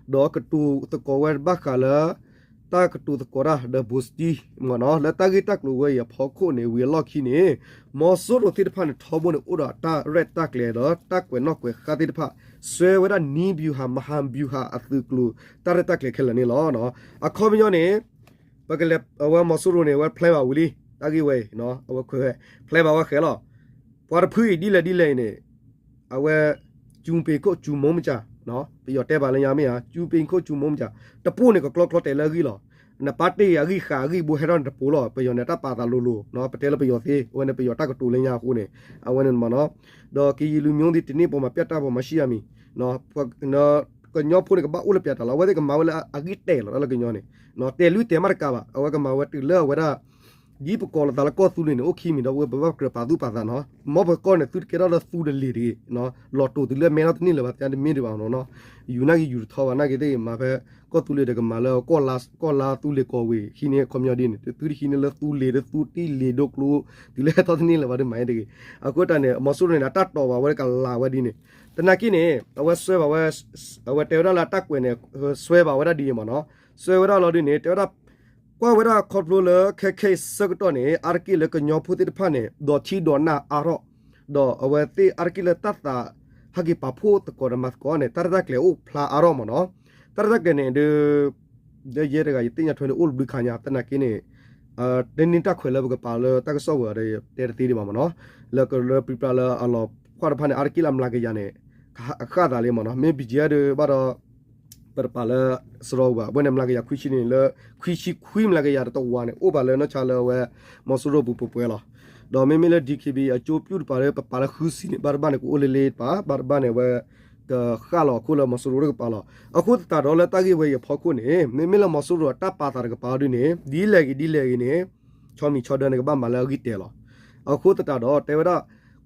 အီၤ ဒီးကတိၤသကိးဝဲဘၣ်ဃးလၢ တၢ်ကတိၤသကိးတၢ်ဒီး ဘိၣ်စတံ မ့ၢ်နီၤ လၢတၢ်ဂ့ၢ်တၢ်ကျိၤဝဲအံၤအဖီခိၣ်န့ၣ် ဝံၤအလီၢ်ခံန့ၣ် မီၤစိရိၤသ့ၣ်တဖၣ်န့ၣ် ထီဘိန့ၣ် အိၣ်ဒီးတၢ်ရဲၣ်တၢ်ကျဲၤဒီး တၢ်ကွဲးနီၣ်ကွဲးဃါသ့ၣ်တဖၣ် စွဲဝဲဒၣ် နည်းဗျူဟာ မဟာဗျူဟာ အသုးကျိၤ တၢ်ရဲၣ်တၢ်ကျဲၤခဲလၢာ်န့ၣ်လီၤ. အခီပညီန့ၣ် ပကလဲၤ အဝဲမီၤစိရိၤန့ၣ် အဝဲ plan ဘၣ်ဝံၤလံ တၢ်ဂ့ၢ်ဝဲအံၤ အဝဲခွဲးဝဲ plan ဘၣ်ဝဲဃဲလီၤ. ပှၤတဖုအံၤဒ်လဲၣ်ဒ်လဲၣ်အံၤန့ၣ် အဝဲ ကျူပင်ခုတ် ကျူမုန့်မကျန် ပယီၤတဲဘၣ်လၢညါမ့ၢ်ဧါ ကျူပင်ခုတ် ကျူမုန့်မကျန် တပိၢ်န့ၣ် ကကျီကျီတဲာ်လၢအဂံၢ်လီၤ. နပာ်တ့ၢ်အဂံၢ်ဃာ်အဂံၢ်ဘိဟဲထီၣ်န့ၣ်တပိၢ်လီၤ. ပယီၤန့ၣ်တၢ်ပာ်သးလိၤလိၤ ပတဲလၢပယီၤသ့ အဝဲန့ၣ်ပယီၤတၢ်ကတိၤလၢညါအဃိန့ၣ် အဝဲန့ၣ်မ့ၢ်နီၤ ဒီးကရင်လူမျိုးသည် တနေ့ပေါ်မှာ ပြတတ်ပုံမရှိရမည် ကညီဖိန့ၣ် ကဘၣ်အိၣ်လၢပြတတ်လီၤ. အဝဲသ့ၣ်ကမၤဝဲလၢအဂံၢ်တဲာ်လီၤ တၢ်လၢကညီန့ၣ် တဲာ်လွံၢ်တဲာ်မးတကးဘၣ် အဝဲကမၤဝဲတုၤလၢအဝဲဒၣ် ဒ်ပကိးလိာ်သးလၢကီၢ်သူလ့ၤန့ၣ် အိၣ်ခံမံၤဒီး ပဘၣ်ကြၢးပာ်သူၣ်ပာ်သးနီၤ မ်ပကီၢ်န့ၣ် သုတကဲထီၣ်လၢသူတလ့ၤတဂ့ၤ လီၤတိာ်တုၤလၢအမဲထီၣ်တန့ၢ်လၢၤဘၣ် တမ့ၢ်ဒံးဘၣ်နီၤ ယူၤနာ်က့ယူၤတထီဘၣ် နာ်က့သ့ၣ်မၤဖဲ ကီၢ်သူလ့ၤဒီးကမၤလၢ ကီၢ်လါသူလ့ၤကီၢ်ဝ့ၢ် ဟံးန့ၢ်အခီပညီဒ်န့ၣ် သုတဟံးန့ၢ်လၢသူလ့ၤ လၢသူတံၢ်လ့ၤဒိကျိ တုၤလၢဟဲထီၣ်တန့ၢ်လၢၤဘၣ်ဒ်မၤအံၤတဂ့ၤ. အဃိတၢ်န့ၣ် မီၤစိရိၤန့ၣ် အတၢ်တိာ်ဘၣ်ဝဲကလၤဝဲဒ်န့ၣ် သနာ်က့န့ၣ် အဝဲစွဲဘၣ်ဝဲ အဝဲတဲဝဲဒၣ်လၢအတၢ်ကွဲးန့ၣ် စွဲဘၣ်ဝဲဒၣ်ဒ်အံၤမ့ၢ်နီၤ စွဲဝဲဒၣ်လီၤဒ်န့ၣ် တဲဝဲဒၣ် ကွၢ်ဝဲဒၣ်ခီဖျိလၢခဲခဲအံၤဆၢကတီၢ်န့ၣ် အါတက့ၢ်လၢကညီဖိသ့ၣ်တဖၣ်န့ၣ် ဒီးထံဒီးနၢ်အါထီၣ် ဒီးအဝဲသ့ၣ်အါတက့ၢ်လၢတၢ်သး ဟဲက့ၤပာ်ဖှိၣ်သကိးဒီးမၤသကိးန့ၣ် တၢ်ရဲၣ်တၢ်ကျဲၤအိၣ်ဖျါအါထီၣ်မ့ၢ်နီၤ တၢ်ရဲၣ်တၢ်ကျဲၤန့ၣ်ဒီး ဒီးယဲတဂၤ ယသ့ၣ်ညါထွဲန့ၣ် အိၣ်တဘျုးခါညါ သနာ်က့န့ၣ် တန့ၢ်တၢ်ခွဲးလၢပကပာ်လၢတၢ်ကစီၣ်ဝဲၤဒီး တဲတသ့ဒံးဘၣ်မ့ၢ်နီၤ လၢကလၢပြံပြါလၢအလီၤဖှၣ်တဖၣ်န့ၣ် အါတက့ၢ်လၢအမျးကယၤန့ၣ် ဃၣ်သးလံမ့ၢ်နီၤ မ့ၢ် ဘီၣ်ကၠံၣ် ဒ်ဘၣ်ဒီး ပတပာ်လၢ စရီပူၤဘၣ် အဝဲန့ၣ်မျးကယၤခွံဆံန့ၣ်လၢ ခွံဆံခွံမျးကယၤတတဝၤန့ၣ် အိၣ်ဘၣ်လၢနီၢ်ဆါလၢအဝဲ မီၤစိရိၤပူၤပှဲၤပှဲၤလီၤ. ဒီးမ့မ့ၢ်လၢ ဒီကံဘံၣ် အကၠိပျူၢ်တပၤလၢ ပပာ်လၢဃုဆံန့ၣ် ဘၣ်တဘၣ်န့ၣ်ကအိၣ်လၢလ့တပၤ ဘၣ်တဘၣ်န့ၣ် အဝဲ ကဃၣ်လီၤအခိၣ်လၢမီၤစိရိၤတကပၤလီၤ. အဃိသတးဒီးလၢတၢ်ဂ့ၢ်ဝဲအံၤအဖီခိၣ်န့ၣ် မ့မ့ၢ်လၢမီၤစိရိၤအတၢ်ပာ်သးတကပၤအီၤဒ်န့ၣ် ဒ်လဲၣ်ဂ့ၤဒ်လဲၣ်ဂ့ၤန့ၣ် ဆီမံၤဆီဒၢန့ၣ် ကဘၣ်မၤလၢအဂံၢ်တဲာ်လီၤ. အဃိသတးဒီး တဲဝဲဒၣ်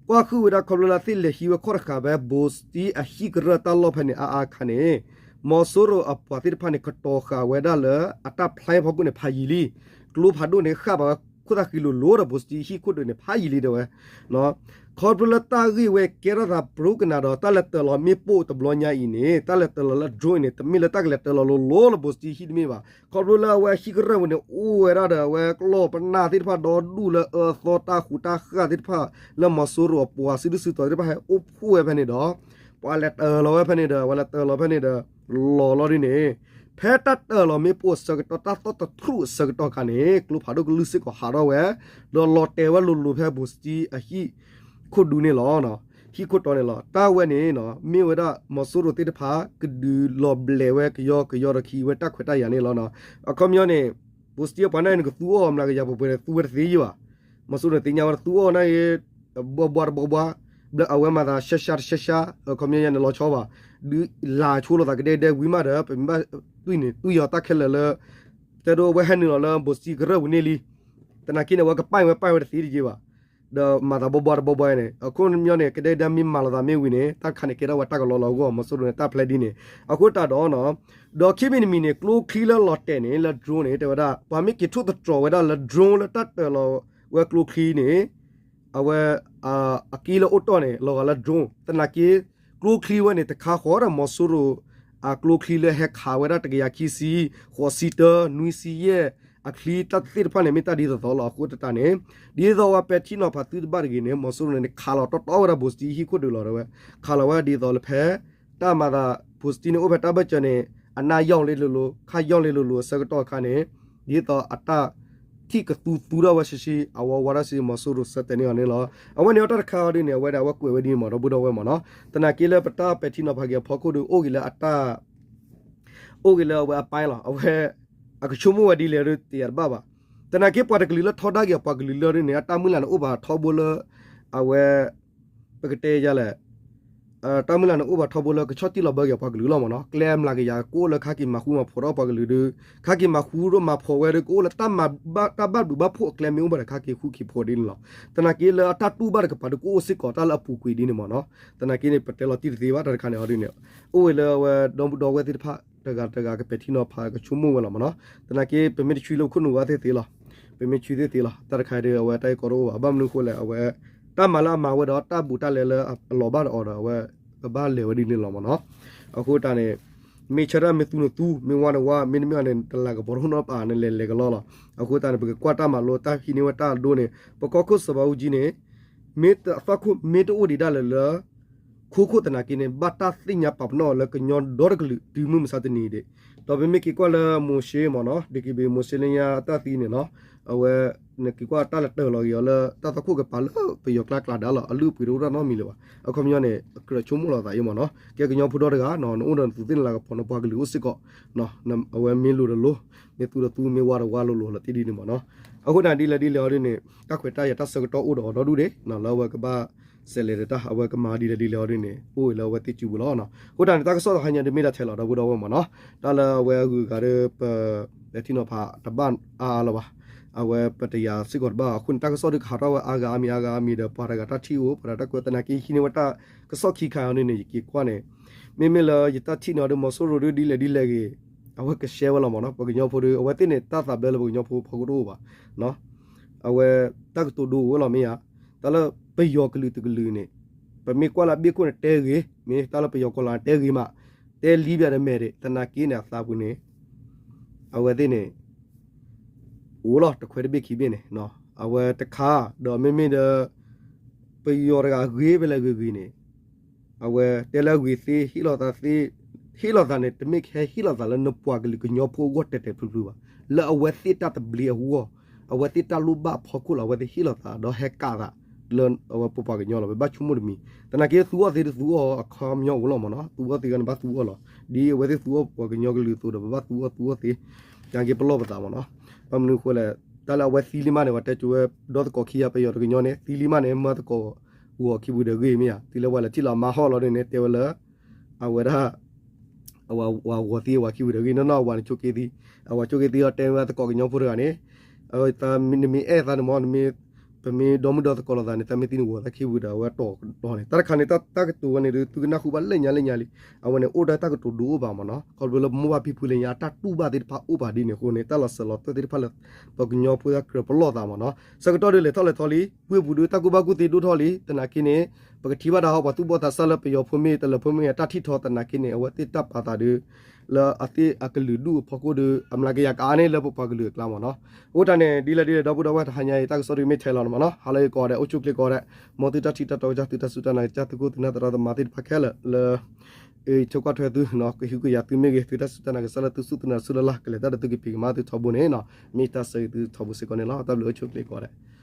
ကွၢ်ဃုာ်ဝဲဒၣ်ခီဖျိလၢသ့ၣ်လဲၤဟံးဝဲခီၣ်တဃာ်ဖဲ ဘိၣ်စတံအဟံၣ်ကရၢၢ်တၢ်လီၢ်ဖဲန့ၣ်အါအါခါန့ၣ် မီၤစိရိၤအပှၤသ့ၣ်တဖၣ်န့ၣ် ကတီၤဃာ်ဝဲဒၣ်လၢအတၢ်ဖျါဖီခိၣ်န့ၣ် ဖးယံာ်လံ. ကျိဖးဒိၣ်န့ၣ် ဃၣ်ဘၣ်ဝဲခိၣ်သၣ်ဃံလိၤလိၤဒီး ဘိၣ်စတံဟံၣ်ခိၣ်ဒုးန့ၣ် ဖးယံာ်လံတဲဝဲ ခီဖျိလၢတၢ်ဂ့ၢ်ဝဲကဲထီၣ်သးပြိကနၣ်ဒီး တၢ်လဲၤတၢၤလီၤမ့ၣ်ပိၢ်တဘျီညါအံၤန့ၣ် တၢ်လဲၤတၢၤလီၤလၢ drone အံၤန့ၣ် တမ့ၢ်လၢတၢ်ကလဲၤတၢၤလီၤလိၤလိၤလၢဘိၣ်စတံဟံၣ်တမ့ၢ်ဘၣ်. ခီဖျိလၢအဝဲဟံၣ်ကရၢၢ်ပူၤန့ၣ် အိၣ်ဝဲဒၣ်ဒီးအဝဲကျီၢ်ပနၢ်သ့ၣ်တဖၣ်ဒီဒူၣ်လၢအၢသီတၢ်ဃူးတၢ်ဃၢ်သ့ၣ်တဖၣ် လၢမီၤစိရိၤအပှၤစုဒုၣ်စုတီၤသ့ၣ်တဖၣ်ဟဲအိၣ်ဖှိၣ်ဝဲဖဲန့ၣ်ဒီး ပှၤလဲၤတၢၤလီၤဝဲဖဲန့ၣ်ဒီး ပှၤလဲၤတၢၤလီၤဖဲန့ၣ်ဒီး လီၤလီၤဒ်န့ၣ် ဖဲတၢ်တၢၤလီၤမ့ၣ်ပိၢ်အဆၢကတီၢ် တၢ်သီၣ်တထူၣ်အဆၢကတီၢ်ခါန့ၣ် ကျိဖးဒိၣ်ကလုၢ်စ့ၢ်ကီးဟးထီၣ်ဝဲ ဒီးလီၤတဲာ်ဝဲလိၤလိၤဖဲဘိၣ်စတံအဟံၣ်ခိၣ်ဒူန့ၣ်လီၤ. ဟံၣ်ခိၣ်တီန့ၣ်လီၤ. တၢ်ဝဲန့ၣ် မ့ၢ်ဝဲဒၣ်မီၤစိရိၤသ့ၣ်တဖၣ် ကဒုးလီၤဘျဲးဝဲကယီကယီဒီးကဟံးဝဲတၢ်ခွဲးတၢ်ယာ်န့ၣ်လီၤ. အခီပညီန့ၣ် ဘိၣ်စတံအပှၤန့ၣ် နကသူအီၤမျးကယၤပှဲၤပှဲၤန့ၣ် သူဝဲတသ့ယံၤဘၣ်. မီၤစိရိၤန့ၣ်သ့ၣ်ညါဝဲသူအီၤန့ၣ် ဘှါဘှါတဘှါဘှါ ဘျၢအဝဲမၤသးရှဲရှါတရှဲရှါ အခီပညီယါန့ၣ်လီၤဆီဘၣ် ဒုးလၢ်ဆိလိာ်သးကဒဲကဒဲဝံၤမးဒီး ပမ့ၢ်ဘၣ်တွံၢ်န့ၣ် တွံၢ်ယီၤတၢ်ခဲလၢာ်လၢ တဲဒိအဝဲဟဲနုာ်လီၤလၢဘိၣ်စတံကရၢၢ်ပူၤန့ၣ်လံ. သနာ်က့န့ၣ် အဝဲကပာ်ဝဲပာ်ဝဲတသ့တယံၤဘၣ်. ဒီးမၤသးဘှါဘှါတဘှါဘှါန့ၣ် အခီပညီန့ၣ် ကဒဲကဒဲမ့ၢ်မၤလိာ်သးမ့ၢ်ဝံၤန့ၣ် တၢ်တခါန့ၣ်ကဲထီၣ်ဝဲတၢ်ကလီလီၤအဂီၢ် မီၤစိရိၤန့ၣ် တၢ်ဖျဲးဒ်န့ၣ် အဃိသတးဒီး ဒီးခံမံၤတမံၤန့ၣ် ကျိချံလၢလီၤတဲာ်န့ၣ် လၢ drone န့ၣ် တဲဝဲဒၣ် ပှၤမ့ၢ်က့ၤထိၣ်သတြီၤဝဲဒၣ်လၢ drone လၢတၢ်တၢၤလီၤ ဝဲကျိချံန့ၣ် အဝဲ အက့လၢအိၣ်တီၢ်န့ၣ် လီၤဂာ်လၢ drone သနာ်က့ ကျိချံဝဲန့ၣ် တခါဃီဒီးမီၤစိရိၤ အကျိချံလၢဟဲခးဝဲဒၣ်တကယၤခံဆံ ဃိးဆံတၢ နွံဆံယဲၢ် အချံတၢ်သ့ၣ်တဖၣ်န့ၣ် မ့ၢ်တၢ်ဒ်သိးသိးလီၤ. အဃိသတးန့ၣ် ဒ်သိးဝဲပဲာ်ထံနီၤဖးသုတဘၣ်တဂ့ၤန့ၣ် မီၤစိရိၤန့ၣ် ခးလီၤတီတီဝဲဒၣ်ဘိၣ်စတံဟံၣ်ခိၣ်ဒုးလီၤတဲဝဲ ခးလီၤဝဲဒ်သိးလၢဖဲ တၢ်မၤသး ဘိၣ်စတံန့ၣ် အိၣ်ဖဲတၢ်ဘၢၣ်စၢၤန့ၣ် အနၢ်ယီၢ်လ့လိၤလိၤ ခၣ်ယီၢ်လ့လိၤလိၤအဆၢကတီၢ်အခါန့ၣ် ဒ်သိးအတၢ် ထံၣ်ကသူသူထီၣ်ဝဲဆှံဆှံ အဝဲဝါထီၣ်ဆှံ မီၤစိရိၤဆၢတဲာ်န့ၢ်အီၤန့ၣ်လီၤ. အဝဲန့ၣ်အတၢ်တခါအီၤဒ်န့ၣ် အဝဲဒၣ်အဝဲကွဲးဝဲဒ်န့ၣ်မ့ၢ်ဒီပုၢ်ဒီဝဲၢ်မ့ၢ်နီၤ. သနာ်က့လၢပတၢ်ပဲာ်ထံနီၤဖးက့ၤအဖီခိၣ်ဒီး အိၣ်ဂ့ၤလၢအတၢ် အိၣ်ဂ့ၤလၢအဝဲအပၢ်လီၤ. အဝဲ အကဆိကမိၣ်ဝဲဒ်လဲၣ်ဒီးတယာ်တဘၣ်ဘၣ်. သနာ်က့ပှၤတကလုာ်လၢထီဒါက့ၤအပှၤကလုာ်လၢဒ်န့ၣ် အတၢ်မုၢ်လၢ်န့ၣ်အိၣ်ဘၣ်ထီဘိလၢ အဝဲ ပကတဲယါလဲၣ် တၢ်မုၢ်လၢ်န့ၣ်အိၣ်ဘၣ်ထီဘိလၢကဆီၣ်တံၢ်လီၤဘၢက့ၤအပှၤကလုာ်လီၤမ့ၢ်နီၤ. ကျဲမျးကယၤကအိၣ်လၢခါက့ၤမၤဃူမၤဖိးဒီးပှၤကလုာ်ဒီး ခါက့ၤမၤဃူဒီးမၤဖိးဝဲဒီး ကအိၣ်လၢတၢ်မၤဘၣ် တၢ်ဘၣ်ဘျုးဘၣ်ဖှိၣ်အကျဲမ့ၢ်အိၣ်ဘၣ်ဒီးခါက့ၤဃူက့ၤဖိးဒ်န့ၣ်လီၤ. သနာ်က့လၢအတၢ်တူၢ်ဘၣ်တကပၤဒီးကအိၣ်စ့ၢ်ကီးတၢ်လၢအပူၤကွံာ်ဒ်န့ၣ်မ့ၢ်နီၤ. သနာ်က့န့ၣ် ပတဲလီၤတံၢ်တသ့ဘၣ်တၢ်တခါန့ၣ်အီၤဒ်န့ၣ် အိၣ်ဝဲလၢအဝဲဒီပုၢ်ဒီဝဲၢ်သ့ၣ်တဖၣ် တဂၤတဂၤကပဲာ်ထံနီၤဖးကဆိကမိၣ်ဝဲလီၤမ့ၢ်နီၤ. သနာ်က့ ပမ့ၢ်တဆှံလၢပခိၣ်နူာ်ဘၣ်သ့ၣ်သ့လီၤ. ပမ့ၢ်ဆှံသ့ၣ်သ့လီၤ. တၢ်တခါဒီး အဝဲတၢ်ဂ့ၢ်ကီတအိၣ်ဘၣ်. ဘၣ်မနုၤအဃိလဲၣ်, အဝဲ တၢ်မၤလၢအမၤဝဲဒီးတၢ်ဘူးတၢ်လဲလၢအလီၤဘၣ်ဒီးအီၤဒီး အဝဲကဘၣ်လဲၤဝဲဒ်န့ၣ်လီၤမ့ၢ်နီၤ. အဃိသတးန့ၣ် မ့ၢ်ဆၢထၢၣ်မ့ၢ်သူနသူ မ့ၢ်ဝါနဝါ မ့တမ့ၢ်န့ၣ် တလးကပီၤတအိၣ်နီတပၤန့ၣ် လဲၤလဲၤကလီလီၤ. အဃိသတးန့ၣ် ပကကွၢ်တၢ်မၤလိတၢ်ဟံးန့ၢ်ဝဲတၢ်အဒိန့ၣ် ပကီၢ်ခိၣ်စီၤဘးအူကၠံန့ၣ် မ့ၢ်အသီခိၣ်မ့ၢ်တအိၣ်ဒံးဒၣ်လဲာ်လၢ ခိခိၣ်သနာ်က့န့ၣ် ဘၣ်တၢ်သ့ၣ်ညါပာ်ပနီၣ်အီၤလၢကညီဒီတကလုာ် တုၤမုၢ်မဆါတနံၤဒံး. ဒီးပမ့ၢ်က့ၤကွၢ်လၢမိၤၡ့မ့ၢ်နီၤ ဒ်က့ၤဘၣ်မိၤၡ့လၢညါတၢ်သံန့ၣ်နီၤ အဝဲ နက့ၤကွၢ်တၢ်လဲၤတၢၢ်လီၤက့ၤအီၤလၢ တၢ်သီခိၣ်ကပၤလၢပယီၤကျါကျါဒါလီၤ. အလုၢ်အပှ့ၤတအိၣ်တၢ်နီတမံၤလၢၤဘၣ်. အခီပညီန့ၣ် ကြၢးဆိကမိၣ်လီၤသးအံၤမ့ၢ်နီၤ ကဲကညီဖိဒီတဂၤနီၤ နအိၣ်ဒီးနသူးသ့ၣ်နလၤကပီၤ နပှၤကလုာ်အိၣ်စ့ၢ်ကီး အဝဲမ့ၢ်လိၤဒီးလိၤ မ့ၢ်သူဒီးသူ မ့ၢ်ဝါဒီးဝါလိၤလိၤလီၤတံၢ်ဒ်န့ၣ်မ့ၢ်နီၤ. အဃိတၢ်ဒ်လဲၣ်ဒ်လဲၣ်အီၤဒ်န့ၣ် တၢ်ခွဲးတၢ်ယာ်တၢ်ဆၢကတီၢ်အိၣ်ဒီးအီၤဒီဒူၣ်ဒံး လၢအဝဲကဘၣ်စဲးလဲၤဒီးတၢ် အဝဲကမၤဒ်လဲၣ်ဒ်လဲၣ်အီၤဒ်န့ၣ် အိၣ်ဝဲလၢအဝဲသ့ၣ်စုပူၤလီၤ. အဃိတၢ်န့ၣ် တၢ်ကစီၣ်တဟါညါဒ်မ့ၢ်ဒၣ်ထဲလီၤ ဒီပုၢ်ဒီဝဲၢ်မ့ၢ်နီၤ တၢ်လၢအဝဲအဂုၤအဂၤဒီး ပ လဲၤထံၣ်နီၤဖးတဘၣ်အါအါလၢၤဘၣ်. အဝဲပတယာ်စ့ၢ်ကီးတဘၣ် အဃိန့ၣ် တၢ်ကစီၣ်ဒုးကဟးထီၣ်ဝဲအါဂၤအါမံၤအါဂၤအါမံၤဒီး ပှၤတဂၤတၢ်ထံၣ်အိၣ် ပှၤတဂၤတၢ်ကွဲးသနာ်က့ ဟံးန့ၢ်ဝဲတၢ်ကစီၣ်ခံခါအီၤန့ၣ်န့ၣ် ယက့ၤကွၢ်န့ၣ် မ့မ့ၢ်လၢယတၢ်ထံၣ်န့ၢ်အီၤဒီး မီၤစိရိၤဒ်လဲၣ်ဒ်လဲၣ်ဂ့ၤ အဝဲကရှဲဝဲလီၤမ့ၢ်နီၤ ပှၤကညီဖိဒီး အဝဲသ့ၣ်န့ၣ် တၢ်သးဘျၢလၢပှၤကညီဖိဖီခိၣ်တအိၣ်ဘၣ် အဝဲတၢ်ကတိၤဒိအိၣ်ဝဲလီၤမ့ၢ်ဧါ. တၢ်လၢပယီၤကလုာ်တကလုာ်န့ၣ် ပမ့ၢ်ကွၢ်လၢအဘ့ၣ်ခိၣ်န့ၣ်တဲဂ့ၤ မ့ၢ်တၢ်လၢပယီၤကီၢ်လၢ်န့ၣ်တဲဂ့ၤမး တဲလံဘၣ်ဒီးမဲာ်ဒံး သနာ်က့န့ၣ် အသးပူၤန့ၣ် အဝဲသ့ၣ်န့ၣ် အိၣ်လီၤတခွဲတဘ့ၣ်ခံဘ့ၣ်န့ၣ် အဝဲတခါ ဒီးမ့မ့ၢ်ဒီး ပယီၤတဂၤဂ့ၤဖဲလဲၣ်ဂ့ၤဂ့ၤန့ၣ် အဝဲတဲလၢအဂ့ၤသ့ ဟ့ၣ်လီၤသးသ့ ဟ့ၣ်လီၤသးန့ၣ် တမ့ၢ်ကဟဲဟ့ၣ်လီၤသးလၢနပှၤကလုာ်ကညီဖိအဂီၢ်တဲာ်တဲာ်ဖျုးဖျုးဘၣ် လၢအဝဲသ့ၣ်တၢ်သဘျ့အဂီၢ် အဝဲသ့ၣ်တၢ်လိၣ်ဘၣ်အဖီခိၣ်လီၤ အဝဲသ့ၣ်ဟ့ၣ်လီၤသးဒီးဟဲကးသး လၢအဝဲပပှၤကညီလီၤ ပဘၣ်ဆိကမိၣ်တမံၤ သနာ်က့သူအီၤသ့တသူအီၤအခီပညီအိၣ်လီၤမ့ၢ်နီၤ သူအီၤသ့ဂၤန့ၣ်ဘၣ်သူအီၤလီၤ ဒ်အဝဲသ့ၣ်သူအီၤပှၤကညီကလုာ်အသိးဒီး ပဘၣ်သူအီၤသူအီၤသ့ သနာ်က့ပလီၢ်ပသးမ့ၢ်နီၤ ဘၣ်မနုၤအဃိလဲၣ် တၢ်လၢအဝဲသံလံမးန့ၣ် ပှၤတဲကၠိဝဲ ဒီသကိးခံဂၤပယီၤတကညီန့ၣ် သံလံမးန့ၣ် မၢသကိးဂီၤခံပူၤဒီးဂ့ၢ်မ့ၢ်ဧါ တုၤလၢပှၤလဲၤထံၣ်လီၤမါဟီၣ်လီၤန့ၣ် တဲဝဲလၢ အဝဲဒၣ် အဝၤဂီၤသံအဝၤခံပူၤဒီးဂ့ၢ် နီၢ်နီၢ်အဝၤန့ၣ်ဆိးက့သံ အဝၤဆိးက့သံအီၤတဲဝဲသကိးကညီဖိတဂၤန့ၣ် နမ့ၢ်အဲၣ်သးန့ၣ်မ့ၢ် ပမ့ၢ်ဒီမုၣ်ဒီသကိးလိာ်သးန့ၣ် သးမ့ၢ်သံနဂီၤသးခံပူၤဒီး အဝဲတီၢ်တီၢ်န့ၣ် တၢ်တခါန့ၣ် တၢ်ကတိၤဝဲန့ၣ်ဒီး သုကနၢ်ဟူဘၣ်လၢညါလၢညါလံ အဝဲန့ၣ် အိၣ်ဒီးတၢ်ကတိၤဒိအိၣ်ဘၣ်မ့ၢ်နီၤ ခီဖျိလၢပမိၢ်ပၢ်ဖံဖုလၢညါ အတၢ်တူၢ်ဘၣ်သ့ၣ်တဖၣ်အိၣ်ဘၣ်ဒ်န့ၣ်အဃိန့ၣ် တၢ်လီၤစၢၤလီၤသွဲၣ်သ့ၣ်တဖၣ်လၢ ပှၤကညီဖိတၢ်ကြၢးပလီၢ်သးမ့ၢ်နီၤ ဆၢကတီၢ်ဒုးလဲၤထီၣ်လဲၤထီလံ ဝ့ၢ်ပူၤဒုးတၢ်ကူၣ်ဘၣ်ကူၣ်သ့ဒိၣ်ထီၣ်လံ သနာ်က့န့ၣ် ပကထံၣ်ဘၣ်တၢ်ဟီ ပှၤသူၣ်ဘီၣ်သးစၢ်လၢပယီၤဖိမ့ၢ်တလၢၤဖိမ့ၢ်အတၢ်ထံၣ်ထီၣ်သနာ်က့န့ၣ် အဝဲသ့ၣ်တၢ်ပာ်သးဒုး လၢအသ့ၣ်အကလုာ်ဒူၣ်အဖီခိၣ်ဒီး အမျးကယၤကအါန့ၢ်လၢပပှၤကလုာ်အကျါမ့ၢ်နီၤ အဃိတၢ်န့ၣ် ဒ်လဲၣ်ဒ်လဲၣ် ဒီပုၢ်ဒီဝဲၢ်တဟါညါအံၤ တၢ်ကစီၣ်ဒုးမ့ၢ်ထဲလီၤန့ၣ်မ့ၢ်နီၤ ဟါလၢဂ့ၤကိးဂၤဒဲး အိၣ်ဆူၣ်ချ့ကိးဂၤဒဲး မ်သုတၢ်ထံၣ်တၢ်တီကစၢ် သုတၢ်စူၢ်တၢ်နာ်ကစၢ် သုခိၣ်သုနၢ်သရၣ်သမါသ့ၣ်တဖၣ်ခဲလၢာ်လၢ အံးဆိကွၢ်ထွဲသု ကဟုကယာ်သုမ့ၢ်ဂ့ၤ သုတၢ်စူၢ်တၢ်နာ်ကစၢ်လၢသုစူၢ်သုနာ်ဆူလၢ်လၢ် ကလဲၤတၢ်ဒီးသုကဖံးကမၤသုထီဘိန့ၣ်နီၤ မ့ၢ်တၢ်ဆၢဂ့ၤသုထီဘိစ့ၢ်ကီးန့ၣ်လီၤ တၢ်ဘျုးအိၣ်ဆူၣ်ချ့ကိးဂၤဒဲး